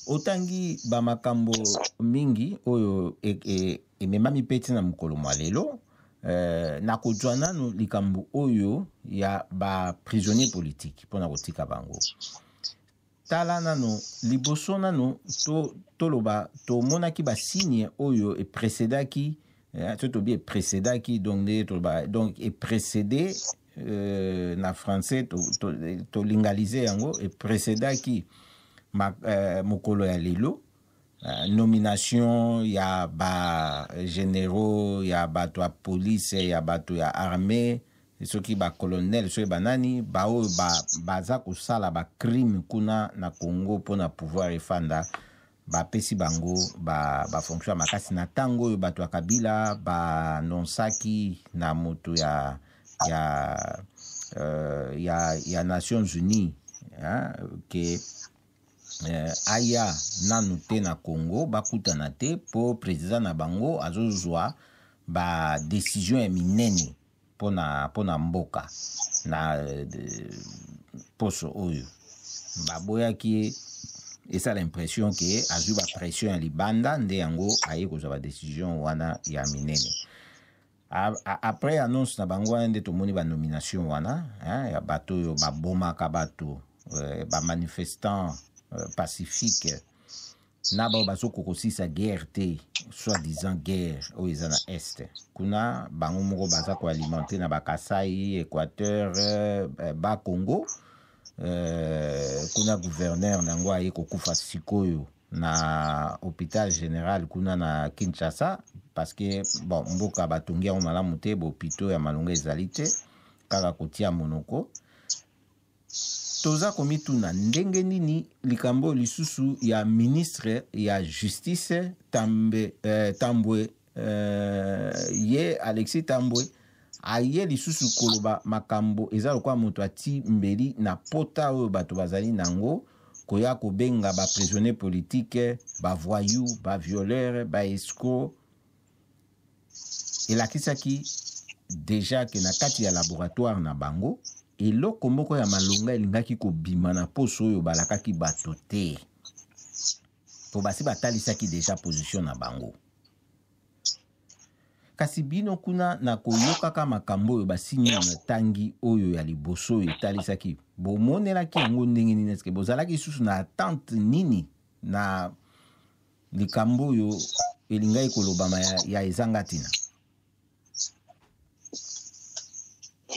Otangi ba makambo mingi oyo e, e, ememami mpe ntina mokolo mwa lelo. Nakozwa nanu likambo oyo ya ba prisonnier politique mpo na kotika bango. Tala nanu liboso nanu to, toloba tomonaki ba signe oyo eprecedaki eh, to tobi eprecedaki donc nde toloba donc eprecede na français tolingalise to, to yango eprecedaki mokolo ya lelo nomination ya ba généraux ya bato ya police ya bato ya armée soki ba colonel soki banani baoyo ba, baza kosala ba crime kuna na Congo mpona pouvoir efanda bapesi bango ba, ba fonction ya makasi na ntango oyo bato ya Kabila banonsaki na moto ya ya ya, ya Nations Unies hein, ke aya nanu te na Congo bakutana te po président na bango azozwa ba décision ya minene pona pona mboka na poso oyo baboyaki ye esala impression ke azwi ba pression ya libanda nde yango aye kozwa ba décision wana ya minene. Après annonce na bango wana nde tomoni ba nomination wana hein, ya bato oyo babomaka bato ba manifestant pacifique na bao bazokoka kosisa guerre te, soi-disant guerre oyo eza na est kuna bango moko baza koalimenter na bakasai Équateur ba Congo kuna gouverneur na yango aye kokufa sikoyo na hôpital général kuna na Kinshasa parce que bon mboka batongi yango malamu te, bahôpitaux ya malonga ezali te, kaka kotia monoko. Toza komituna ndenge nini likambo lisusu ya ministre ya justice Tambe, Tambwe ye Alexis Tambwe aye lisusu koloba makambo eza lokola moto ati mbeli na pota oyo bato bazali nango koya kobenga ba prisonnier politique ba voyou ba violeur ba escroc. Elakisaki deja ke na kati ya laboratoire na bango eloko moko ya malonga elingaki kobima na poso oyo balakaki bato te, po basi batalisaki deja position na bango. Kasi bino kuna na koyokaka makambo oyo basini na tangi oyo ya liboso oyo etalisaki, bomonelaki yango ndenge nini? Eske bozalaki lisusu na attente nini na likambo oyo elingaki kolobama ya, ya ezanga ntina?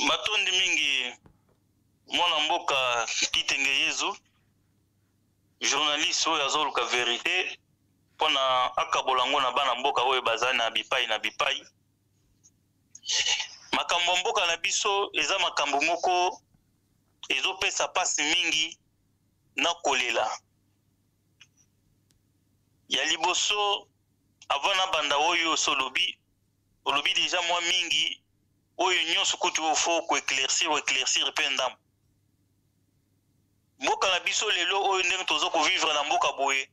Matondi mingi mwana mboka Kitenge Yezu, journaliste oyo azoluka verité mpona akabola yango na bana mboka oyo baza na bipai na bipai. Makambo ya mboka na biso eza makambo moko ezopesa pasi mingi na kolela. Ya liboso avant na banda oyo solobi olobi deja mwa mingi oyo nyonso kutu oyo faut ko éclaircir ko éclaircir pe ndambo. Mboka na biso lelo oyo ndenge tozo ko vivre na mboka boye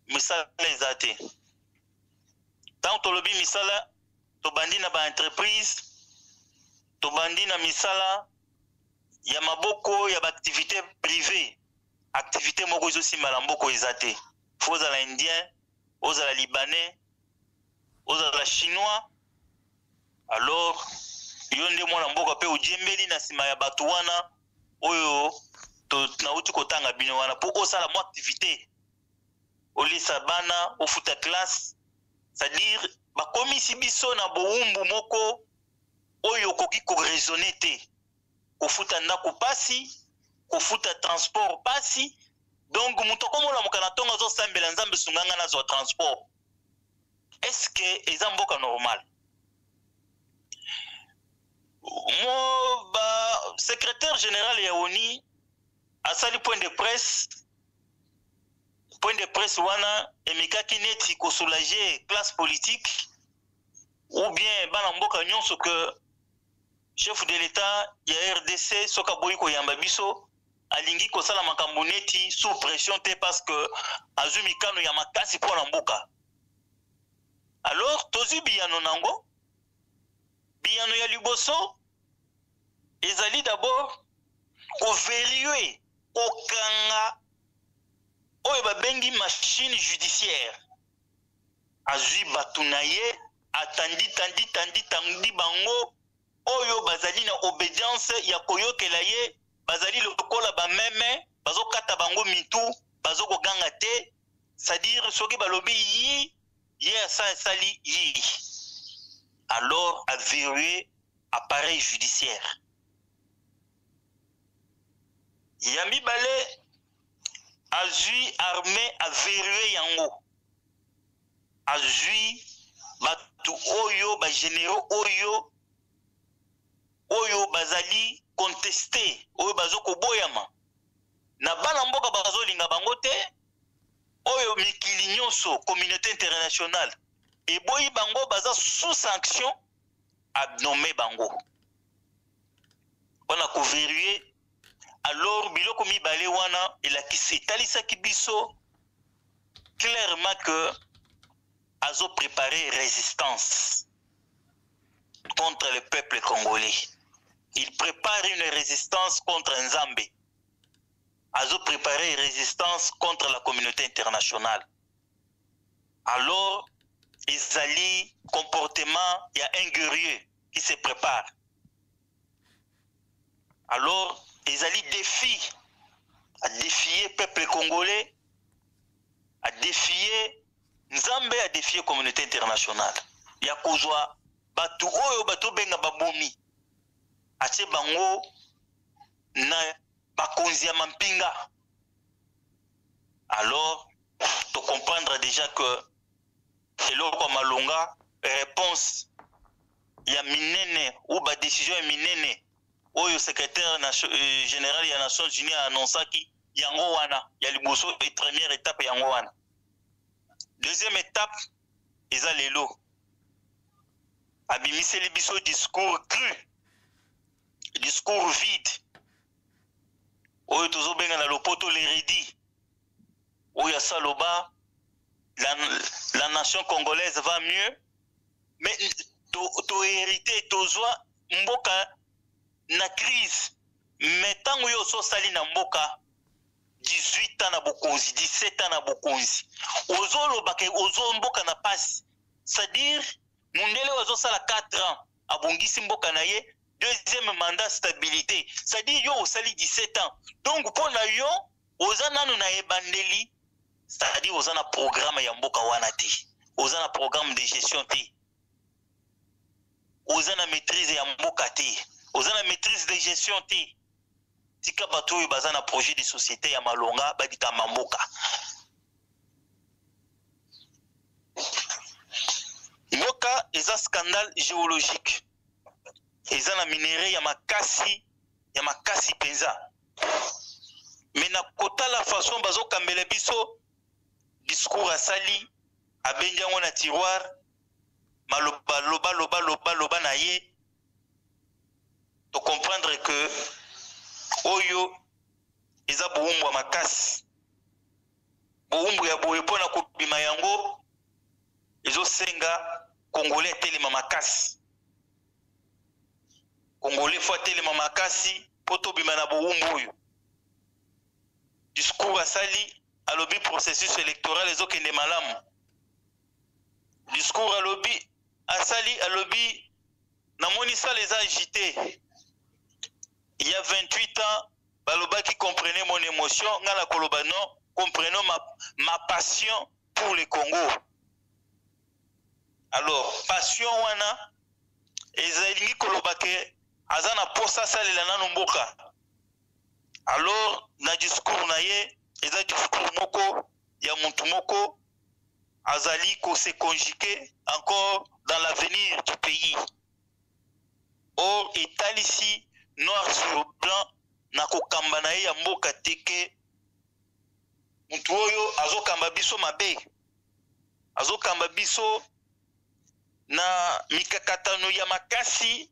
misala eza te. Tango tolobi misala tobandi na ba entreprise, tobandi na misala ya maboko ya ba activité privée, activité moko ezosimba na mboka eza te. Faut ozala indien, ozala libanais, ozala chinois, alors yo nde mwana mboka pe ojembeli na sima ya bato wana oyo nauti kotanga bino wana po osala mwa activité, olisa bana, ofuta classe, c'est-à-dire bakomisi biso na bowumbu moko oyo okoki ko raisonner te, kofuta ndako pasi, kofuta transport pasi. Donc moto akomolamuka na ntongo azosambela Nzambe sunga nga nazwa transport. Est-ce que eza mboka normal? Mo ba secrétaire général ya ONU asali point de presse, point de presse wana emekaki neti ko soulager classe politique ou bien bana mboka nyonso que chef de l'État ya RDC soki aboyi koyamba biso alingi kosala makambo neti sous pression te parce que azwi mikano ya makasi mpo na mboka. Alors tozwi biyano nango. Biyano ya liboso ezali d'abord koverrouiller, kokanga oyo babengi Abengi machine judiciaire, azwi bato na ye, atandi tandi tandi tandi bango oyo bazali na obedience ya koyokela ye, bazali lokola bameme, bazokata bango mitu, bazokoganga te. C'est-à-dire soki balobi yi, ye asa asali yi. Alors averrouillé appareil judiciaire. Ya mibale, azwi armée, averrouillé yango, azwi bato oyo bagénéraux oyo bazali contesté, oyo bazokoboyama na bana mboka, bazolinga bango te, oyo mikili nyonso, communauté internationale eboyi bango, baza sous sanction, anommé bango mpona koverrouiller. Alors biloko mibale wana elakisi, etalisaki biso clairement que azopréparer résistance contre le peuple congolais. Il prépare une résistance contre Nzambe, azopréparer résistance contre la communauté internationale. Alors ezali comportement ya un guerrier qui se prépare. Alors ezali défi, adéfier peuple congolais, adéfier Nzambe, adéfier communauté internationale, ya kozwa bato oyo bato obenga babomi, atie bango na bakonzi ya mampinga. Alors tocomprendre déjà que eloko ya malonga, réponse ya minene ou badécision ya minene oyo secrétaire général ya Nations unies annonçaki, yango wana ya liboso et première étape yango wana. Deuxième étape eza lelo, abimiseli biso discours cru, discours vide, oyo tozobenga na lopoto l'érudit, oyo asaloba la nation congolaise va mieux. Mais tohérité, to tozwa mboka na crise. Mais ntango yo ososali na mboka 18 ans na bokonzi, 17 ans na bokonzi, ozolobaka ozwa mboka na pasi, c'est-à-dire mundele oyo azosala 4 ans, abongisi mboka na ye, deuxième mandat, stabilité. C'est-à-dire yo osali 17 ans, donc mpo na yo oza nanu na ebandeli, c'est-à-dire oza na programme ya mboka wana te, oza na programme de gestion te, oza na maîtrise ya mboka te, oza na maîtrise de gestion te. Tika bato oyo baza na projet de société ya malonga badikama mboka. Mboka eza scandale géologique, eza na minerai ya makasi, ya makasi mpenza. Mais na kotala façon bazokambela biso, discours asali, abendi yango na tiroir, maloba loba loba loba loba na ye, tocomprendre que oyo eza bowumbu ya makasi. Bowumbu ya boye, mpona kobima yango, ezosenga Congolais atelema makasi. Congolais faut atelema makasi mpo tobima na bowumbu oyo. Discours asali, alobi processus électoral ezokende malamu. Discours alobi, asali, alobi namoni salle eza agité. Il y a 28 ans balobaki: "Comprenez mon émotion." Nga na koloba: "Non, comprenons ma passion pour le Congo." Alors passion wana ezalingi koloba ke aza na posa asalela nanu mboka. Alors na discours na ye, eza discours moko ya mutu moko azali kose conjuguer encore dans l'avenir du pays. Or etalisi noir sur blanc na kokamba na ye ya mboka te ke mutu oyo azokamba biso mabe, azokamba biso na mikakatano ya makasi.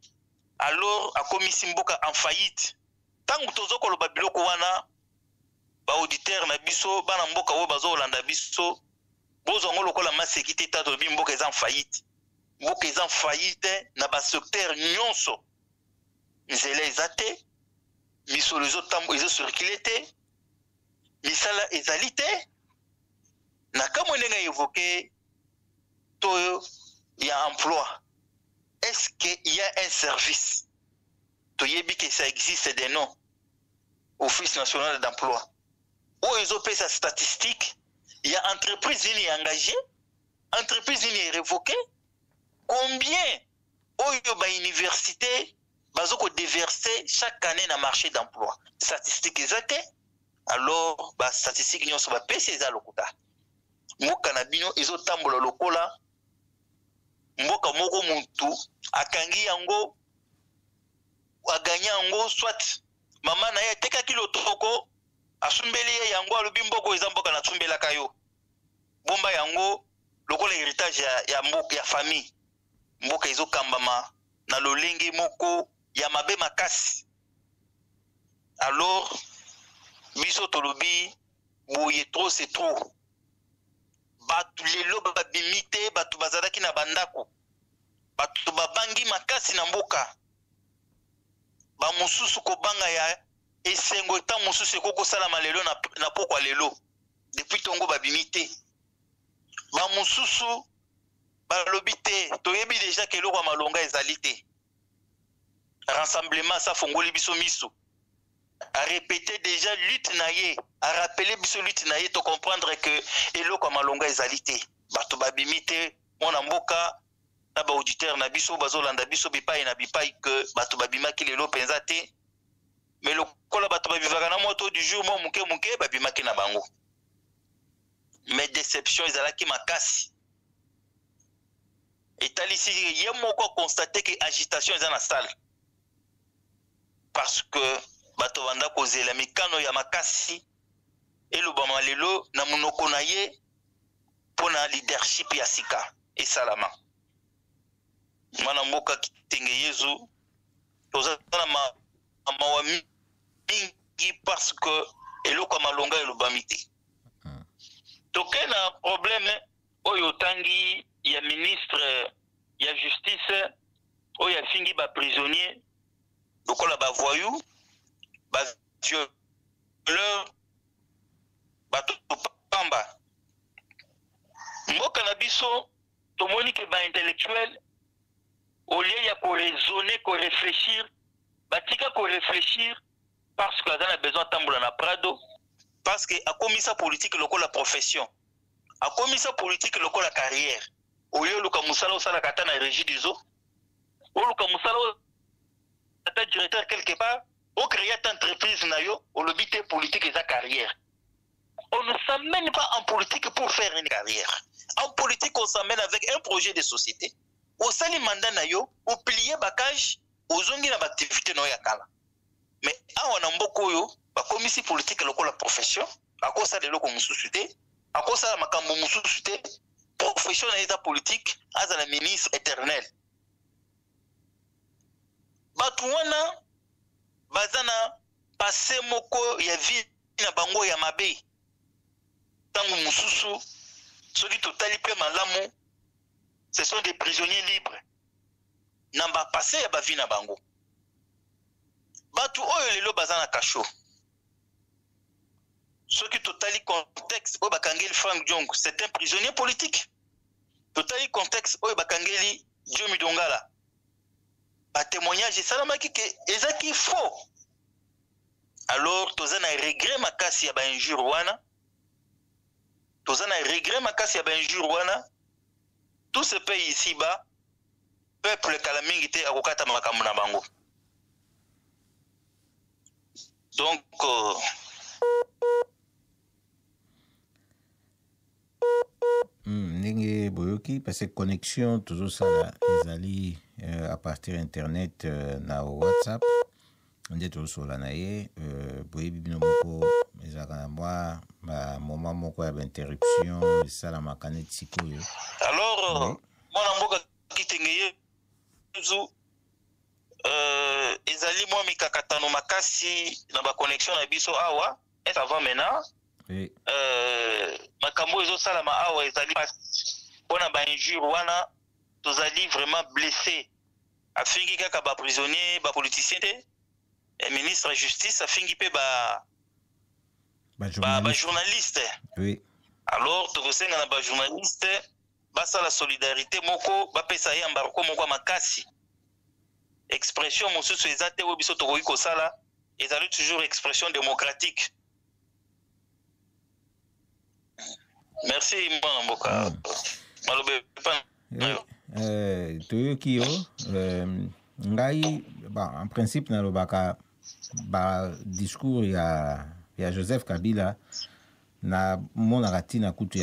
Alors akomisi mboka en faillite. Ntango toza koloba biloko wana, baauditeur na biso, bana mboka oyo bazolanda biso, bozwa yango lokola maseki te. Ta tolobi mboka eza en faillite, mboka eza en faillite na basecteur nyonso. Nzela eza te, misolo ezocirculer te, misala ezali te. Nakamwe ndenge aevoke to ya emploi. Est-ce qu'il y a un service? Toyebi que ça existe des noms. Office national d'emploi. Oyo ezopesa statistique ya entreprise nini engagé, entreprise nini révoqué, combien oyo ba université bazo ko déverser chaque année na marché d'emploi. Statistique eza te. Alors ba statistique nyonso bapesi eza lokuta. Mboka na bino ezotambola lokola mboka moko mutu akangi yango, aganya yango, soit mama na ye atekaki lotoko, asumbeli ye yango, alobi mboka eza mboka nasumbelaka yo, bomba yango lokola héritage ya mboka, ya famille. Mboka ezokambama na lolenge moko ya mabe makasi. Alors biso tolobi boye, trop c'est trop. Bato lelo babimi te, bato bazalaki na bandako, bato babangi makasi na mboka. Bamosusu kobanga ya esengo eta mosusu ekoki kosalama lelo na pokwa lelo, depuis ntongo babimi te. Bamosusu balobi te, toyebi deja ke eloko ya malonga ezali te. Rassemblement afongoli biso miso, arépété déjà lutte na ye, arappeler biso lutte na ye, tocomprendre que eloko ya malonga ezali te. Bato babimi te. Mwana mboka na baauditeur na biso bazolanda biso bipai na bipai, ke bato babimaki lelo mpenza te, mais lokola bato babivaka na moto du jour, mwa moke moke babimaki na bango, mais déception ezalaki makasi. Etalisi ye moko aconstate ke agitation eza na salle, parce que bato banda kozela mikano ya makasi elobama lelo na monoko na ye mpo na leadership ya sika esalama. Mwana mboka Kitenge Yezu, toza na mawa mingi parce que eloko ya malonga elobami te. Toke na problème oyo otangi ya ministre ya justice oyo afingi baprisonnier lokola bavoyou, bavioleur, bato pamba. Mboka na biso, tomoni ke baintellectuel, au lieu ya koraisonner, koréfléchir, batika koréfléchir parce que aza na besoin atambola na Prado, parce que akomisa politique lokola profession, akomisa politique lokola carrière. Oyo oluka mosala, osalaka ata na Régie des eaux, oluka mosala ata directeur quelque part, ocréer ata entreprise na yo. Olobi te, politique eza carrière. On ne s'amène pas en politique pour faire une carrière. En politique, on s'amène avec un projet de société. Osali mandat na yo, oplier bagage, ozongi na baactivité na yo ya kala. Mais awa na mboka oyo, bakomisi politique lokola profession. Akosala eloko mosusu te, akosala makambo mosusu te, profession na ye eza politique, azala ministre éternel. Bato wana baza na passé moko ya vie na bango ya mabe. Ntango mosusu, soki totali mpe malamu, ce sont des prisonniers libres na bapassé ya bavie na bango. Bato oyo lelo baza na cachot, soki totali contexte oyo bakangeli Frank Diongo, c'est un prisonnier politique. Totali contexte oyo bakangeli Diomi Dongala, batémoignage esalamaki ke ezaki faux. Alors toza na regret makasi ya bainjure wana, toza na regret makasi ya bainjure wana. Tout ce pays ici bas, peuple kala mingi te akokata makambo na bango. Donc Ndenge boyoki, parce que connexion tozosala ezali à partir internet na WhatsApp nde tozosola na ye. Boyebi bino moko, ezalaka na mwa bamoma moko ya bainterruption esalamaka neti sikoyo. Alors oui. Mwana mboka Kitenge Yezu, ezali mwa mikakatano makasi na baconnexion na biso awa. Est avant maintenant oui. Makambo ezosalama awa ezali mpona bainjure wana, tozali vraiment blessé. Afingi kaka baprisonnier, bapoliticien te. Ministre ya justice afingi mpe bajournaliste. Oui. Alors tokosenga na bajournaliste basala solidarité moko, bapesa ye embargo moko ya makasi. Expression mosusu eza te oyo biso tokoki kosala, ezali toujours expression démocratique. Merci mwana mboka. Maloba epa na yo. Toyoki yo. Ngai, bon, en principe nalobaka badiscours ya Joseph Kabila, namonaka ntina kutu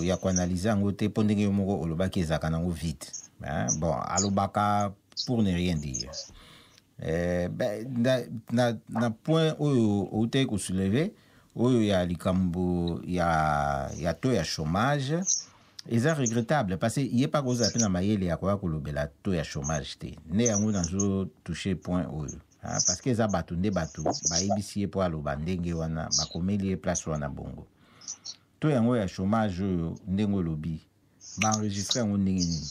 ya koanalyse yango te, mpo ndenge yo moko olobaki, ezalaka nango vide, hein? Bon, alobaka pour ne rien dire. Ben, na point oyo outaki kosoulever, oyo ya likambo ya taux ya chômage, eza regrettable parce que ye mpa kozala mpe na mayele ya koya kolobela taux ya chômage te. Nde yango nazotouche point oyo, hein, parce que eza bato nde bato bayebisi ye mpo aloba ndenge wana, bakomeli ye place wana. Bongo taux yango ya chômage oyo, ndenge olobi, baenregistre yango ndenge nini?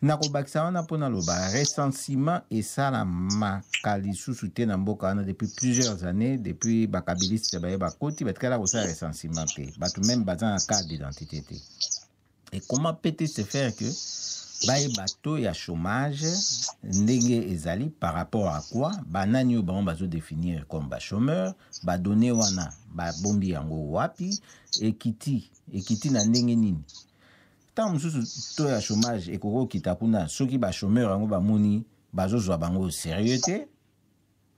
Nakobakisa wana mpo naloba recensement esalamaka lisusu te na mboka wana depuis plusieurs années. Depuis bakabiliste baye bakoti, batikala kosala recensement te. Bato même baza na carte d'identité te. Et comment peut-il se faire que bayeba taux ya chômage ndenge ezali par rapport à quoi? Banani oyo bango bazodéfinir comme bachômeur? Badonnées wana babombi yango wapi? Ekiti na ndenge nini? Ntango mosusu taux ya chômage ekoki kokita kuna soki bachômeur yango bamoni bazozwa bango sérieux te,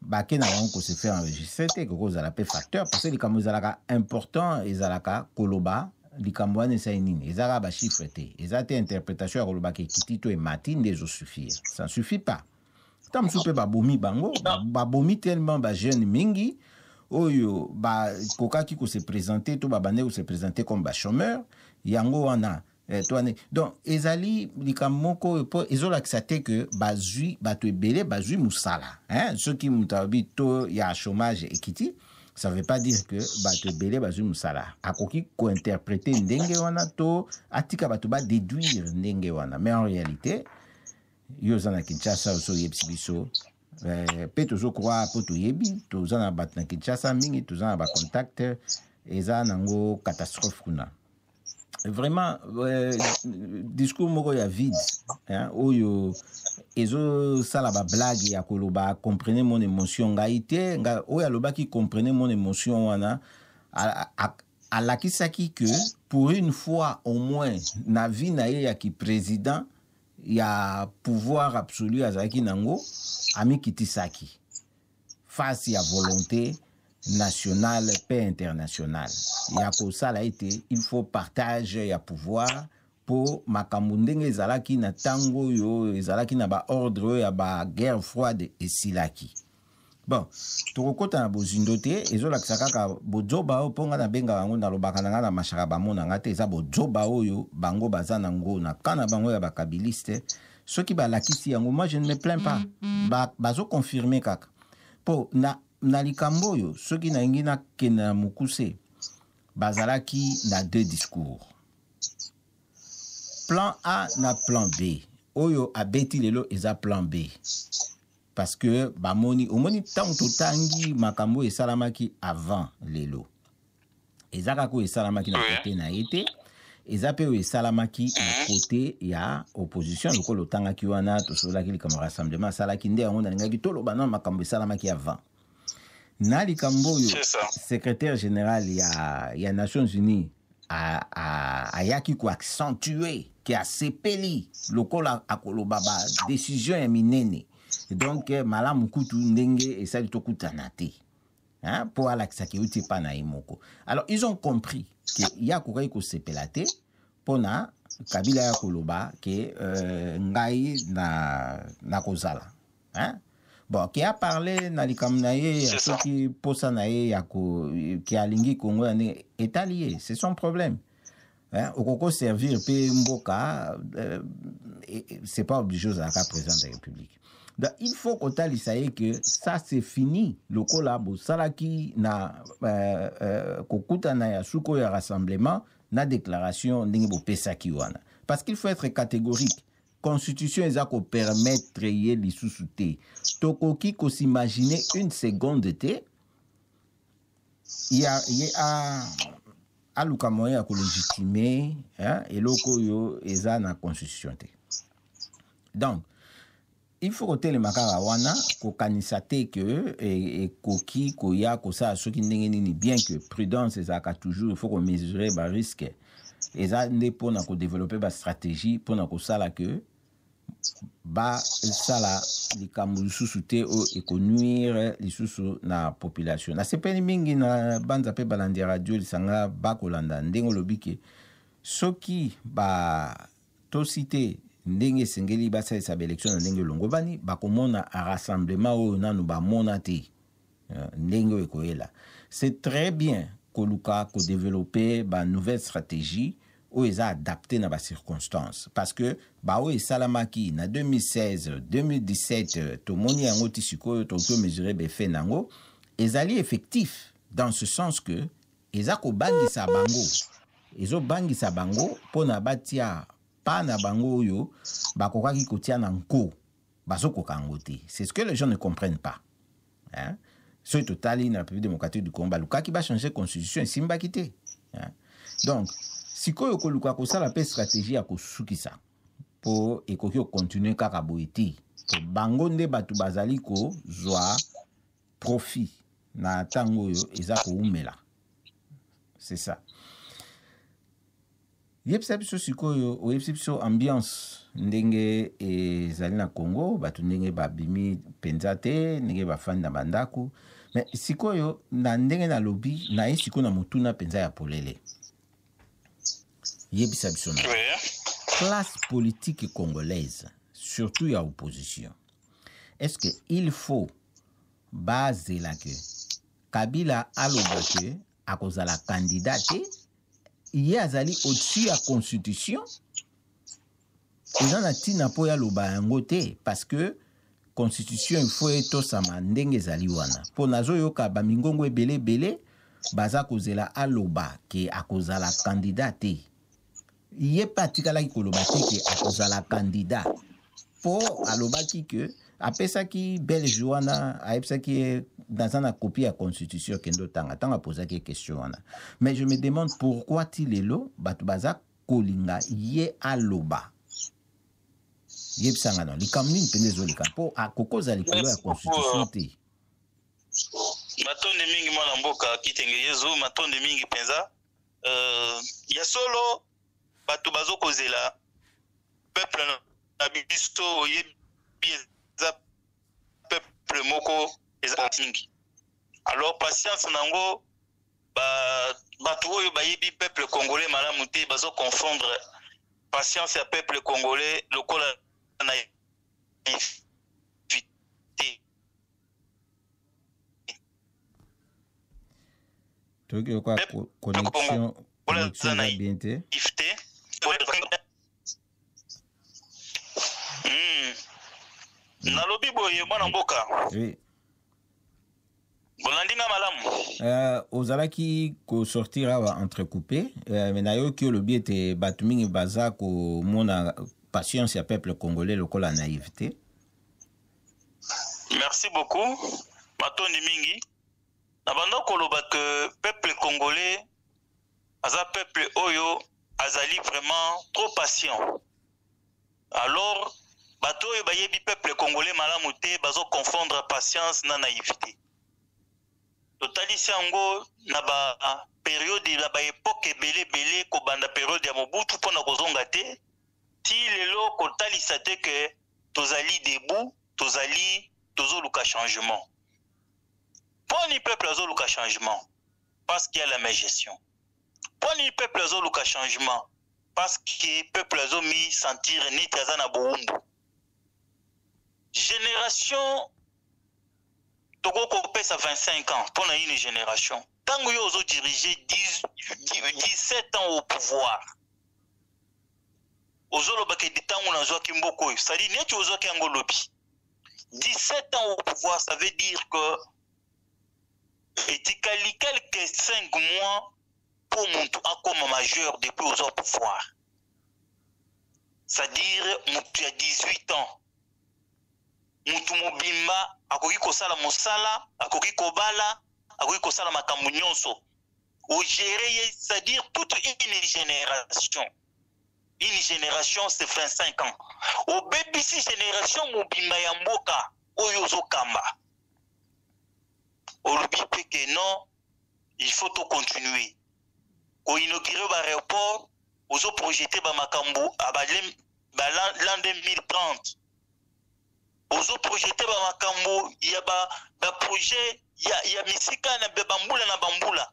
bake na bango kose faire enregistrer te. Ekoki kozala mpe facteur, parce que likambo ezalaka important ezalaka koloba likambo wana esali nini. Eza kaka bachiffre te, eza te interprétation ya kolobaka ekiti to emati nde ezosuffire, ça ne suffit pas. Ntango mosusu mpe babomi bango, babomi tellement bajeune mingi oyo bakokaki kose présenter to babandaki kose présenter comme bachômeur. Yango wana to wana. Donc ezali likambo moko oyo mpo ezolakisa te ke bazwi bato ebele, bazwi mosala, hein? Soki moto alobi taux ya chômage ekiti, ça veut pas dire que bato ebele bazwi mosala. Akoki kointerpréter ndenge wana to atika bato badéduire ndenge wana, mais en réalité yo oza na Kinshasa, oso oyebisi biso mpe tozocroire mpo toyebi, toza na bato na Kinshasa mingi, toza na bacontact. Eza nango catastrophe kuna vraiment. Discours moko ya vide, hein, oyo ezosala bablague ya koloba "comprenez mon émotion". Ngai te, ngai oyo alobaki "comprenez mon émotion" wana, alakisaki que pour une fois au moins na vie na ye ya kiprésident, ya pouvoir absolu azalaki nango, amikitisaki face ya volonté nationale mpe internationale ya kosala ete il faut partage ya pouvoir, mpo makambo ndenge ezalaki na ntango oyo ezalaki na baordre oyo ya baguerre froide esilaki. Bon, tokokɔta na bozindo te. Ezolakisa kaka bozoba oyo, mpo nga nabengaka yango, nalobaka na nga na mashaka, bamona nga te. Eza bozoba oyo bango baza nango na ka na bango ya bakabiliste. Soki balakisi yango, moi je ne me plains pas. Bazoconfirme kaka mpo na likambo oyo. Soki nalingi nakende na mokuse, bazalaki na deux discours, plan A na plan B. Oyo abeti lelo eza plan B, parce que bamoni, omoni, ntango totangi makambo oyo esalamaki avant lelo, eza kaka oyo esalamaki na kote na ye te, eza mpe oyo esalamaki na kote ya opposition. Lokola otangaki wana, tosololaki likambo ya rassemblement asalaki, nde yango nalingaki toloba na makambo esalamaki avant na likambo oyo. C'est ça. Secrétaire général ya Nations Unies ayaki koaccentue ke asepeli lokola akoloba badécision ya minene. Donc malamu kutu ndenge esali tokutana te, hein, mpo alakisaki euti epa na ye moko. Alors ils ont compris ke ye akokaki kosepela te mpona Kabila ya koloba ke ngai na kozala, hein? Bon, ke aparle na likambo na ye ya C'est ça. soki posa na ye ya ke alingi Kongo ya ndenge etali ye, c'est son problème, hein? Okoki servir mpe mboka, c'est pas obligé ozalaka président de la République. Donc il faut kotalisa ye ke ça c'est fini. Lokola bosalaki na kokutana ya suka oyo ya rassemblement na déclaration ndenge bopesaki wana, parce qu'il faut être catégorique, constitution eza kopermettre ye lisusu te. Tokoki kosimagine une seconde te ye a aluka moyen ya kolégitimer, hein, eloko oyo eza na constitution te. Donc il faut kotelema kaka wana, kokanisa te ke ekoki koya kosala soki ndenge nini, bien que prudence ezalaka toujours. Il faut komesurer barisque. Eza nde mpona kodévelopper bastratégie mpona kosala ke basala likambo lisusu te oyo ekonuire lisusu na population. Nasepeli mingi na banza mpe balandi ya radio Lisanga bakolanda ndenge olobi ke soki batosi te ndenge esengeli basalisa baélection na ndenge elongo bani, bakomona rassemblement oyo nanu bamona te ndenge oyo ekoyela. C'est très bien koluka kodévelopper banouvelle stratégie oyo eza adapté na bacirconstance, parce que baoyo esalamaki na 2016, 2017, tomoni yango ti sikoyo, tokoki omesurer baeffet na yango ezali effectif, dans ce sens que eza kobangisa bango, ezobangisa bango mpona batia pa na bango oyo bakokaki kotia na nko, bazokoka yango te. C'est ce que les gens ne comprennent pas, hein? Soki totali na République démocratique du Congo, balukaki bachanger constitution, esimbaki te, hein? Donc sikoyo koluka kosala mpe stratégie ya kosukisa, mpo ekoki kocontinuer kaka boye te, po bango nde bato bazali kozwa profit na ntango oyo eza koumela. C'est ça. Yebisa biso sikoyo, oyebisi biso ambiance ndenge ezali na Congo, bato ndenge babimi mpenza te, ndenge bafandi na bandako. Mais sikoyo, na ndenge nalobi, naye sikoyo na motuna mpenza ya polele. Yebisa biso na classe politique congolaise, surtout ya opposition, est-ce que il faut bazela ke Kabila aloba ke akozala candidat te, ye azali au-dessus ya constitution? Eza na ntina mpo ya aloba yango te, parce que constitution il faut etosama ndenge ezali wana. Mpo nazoyoka bamingongo ebele ebele baza kozela aloba ke akozala candidat te. Ye mpe atikalaki koloba te ke akozala candidat, mpo alobaki ke apesaki Belge wana, ayebisaki ye: "Naza na copie ya constitution, kende otanga." Ntango apozaki ye question wana. Mais je me demande pourquoi ti lelo bato baza kolinga ye aloba. Yebisanga no likambo nini mpenza ezoleka, mpo akokoza likolo ya constitution te. Matondi mingi, mwana mboka Kitenge Yezu, matondi mingi mpenza. Ya solo, bato bazokozela, peuple na biso, oyebi, eza peuple moko eza mingi. Alors patience nango, bato oyo bayebi peuple congolais malamu te bazoconfondre patience ya peuple congolais lokola na te. Toyoki lokola connexion eza bien te. Nalobi boye, mwana mboka. Oui. Bolandi nga malamu? Ozalaki kosortir awa entrecoupé, mais nayoki olobi ete bato mingi baza komona patience ya peuple congolais lokola naïveté. Merci beaucoup, matondi mingi. Na banda koloba ke peuple congolais aza peuple oyo azali vraiment trop patient. Alors bato oyo bayebi peuple congolais malamu te bazoconfondre patience na naïveté. Totalisi yango na bapériode, na baépoque ebele ebele, kobanda période ya Mobutu mpona kozonga te ti lelo, kotalisa te ke tozali debout, tozali tozoluka changement. Mponi peuple azoluka changement? Parce qu'il y a la mégestion. Mponi peuple azoluka changement? Parce que peuple azomi sentir neti aza na bowumbu. Génération tokoki kopesa 25 ans mpona une génération. Ntango yo ozodirige 17 ans au pouvoir, ozolobaka ete ntango nazwaki mboka oyo, c'est-à-dire neti ozwaki yango lobi. 17 ans au pouvoir, ça veut dire que etikali quelques 5 mois mpo motu akoma majeur depuis ozwa pouvoir, c'est-à-dire motu ya 18 ans, motu mobimba akoki kosala mosala, akoki kobala, akoki kosala makambo nyonso. Ogérer ye, c'est-à-dire toute une génération. Une génération, c'est 25 ans. Obebisi génération mobimba ya mboka oyo ozokamba. Olobi mpe ke non, il faut tocontinuer koinaugurer baaéroport. Ozoprojeter bamakambo ba l'an 2030, ozoprojeter bamakambo ya baprojet ya misika na bambula na bambula.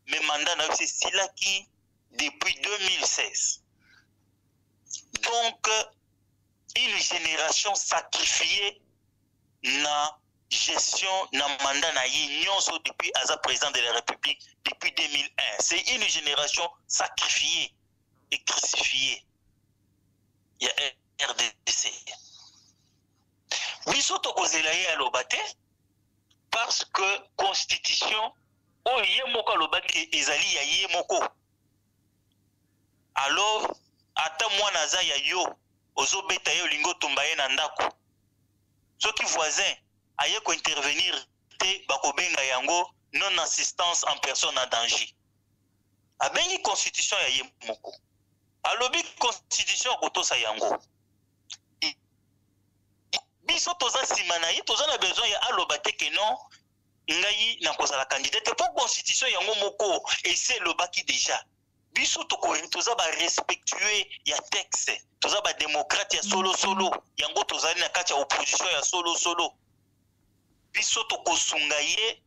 Mais mandat na yo esilaki depuis 2016. Donc une génération sacrifiée na gestion na mandat na ye nyonso depuis aza président de la République depuis 2001. C'est une génération sacrifiée et crucifiée ya RDC. Biso tokozela ye aloba te, parce que constitution oyo ye moko alobaki ezali ya ye moko. Alors ata mwana aza ya yo, ozobeta ye, olingi otumba ye na ndako, soki voisin aye kointervenir te, bakobenga yango non assistance en personne en danger. Abengi constitution ya ye moko, alobi constitution akotosa yango. Biso toza nsima na ye, toza na besoin ya aloba te ke non, ngai nakozala candidat te, mpo constitution yango moko esi elobaki déjà. Biso toza barespectueux ya texte, toza badémocrate ya solosolo. Yango tozali na kati ya opposition ya solosolo. Biso tokosunga ye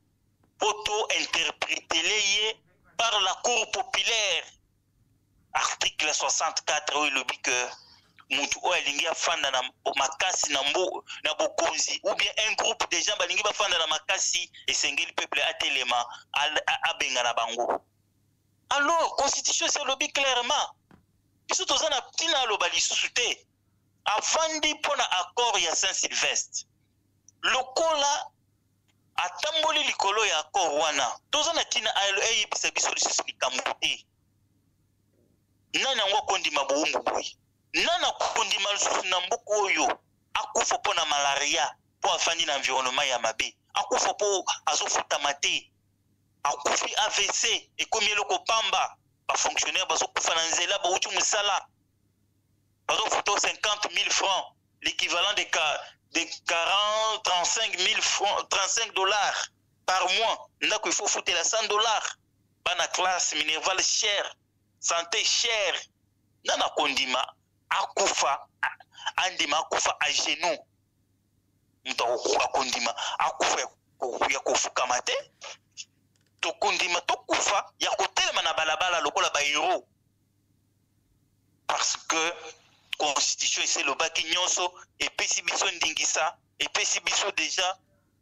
mpo tointerpréter ye par la cour populaire, article 64 oyo elobi ke mutu oyo alingi afanda na makasi na bokonzi, ou bien un groupe de gens balingi bafanda na makasi, esengeli peuple atelema, abenga na bango. Alors constitution esi elobi clairement, biso toza na ntina aloba lisusu te. Avandi mpo na accord ya Saint Sylvestre, lokola atamboli likolo ya accord wana, toza na ntina eyebisa biso lisusu likambo te. Nani yango akondima bowumbu boye? Nani akondima lisusu na mboka oyo akufa mpo na malaria, mpo afandi na environnement ya mabe, akufa mpo azofutama te, akufi AVC ekomi eloko pamba, bafonctionnaire bazokufa na nzela, bauti mosala, bazofuta 50 000 francs, l'équivalent de 40 35 000 francs, 35 $ par mois. Ndako il faut futela 100 $, bana classe, minerval cher, santé cher. Nani akondima akufa, andima akufa à genoux? Moto akondima akufa ya kofukama te. Tokondima tokufa ya kotelema na balabala lokola bahéros, parce que constitution esi elobaki nyonso, epesi biso ndingisa, epesi biso déjà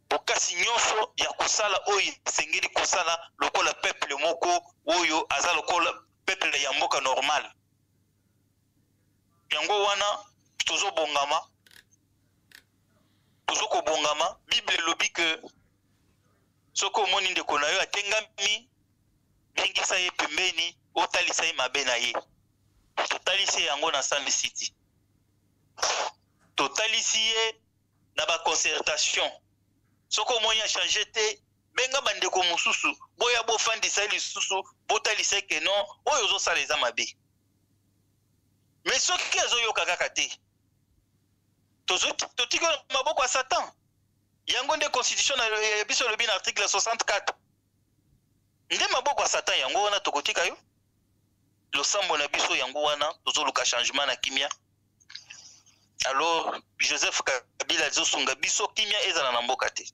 bokasi nyonso ya kosala oyo esengeli kosala lokola peuple moko oyo aza lokola peuple ya mboka normal. Yango wana tozobongama, tozokobongama. Bible elobi ke soki omoni ndeko na yo atengami, bengisa ye pembeni, otalisa ye mabe na ye. Totalisi ye yango na Sun City, totalisi ye na baconcertation. Soki omoni achanger te, benga bandeko mosusu, boya bofandisa ye lisusu, botalisa ye ke non, oyo ozosala eza mabe. Mais soki azoyoka kaka te, totiki na maboko ya Satan. Yango nde constitution na ya biso elobi na article 64. Nde maboko ya Satan yango wana tokotika yo. Losambo na biso yango wana, tozoluka changement na kimia. Alors Joseph Kabila azosunga biso kimia ezala na mboka te.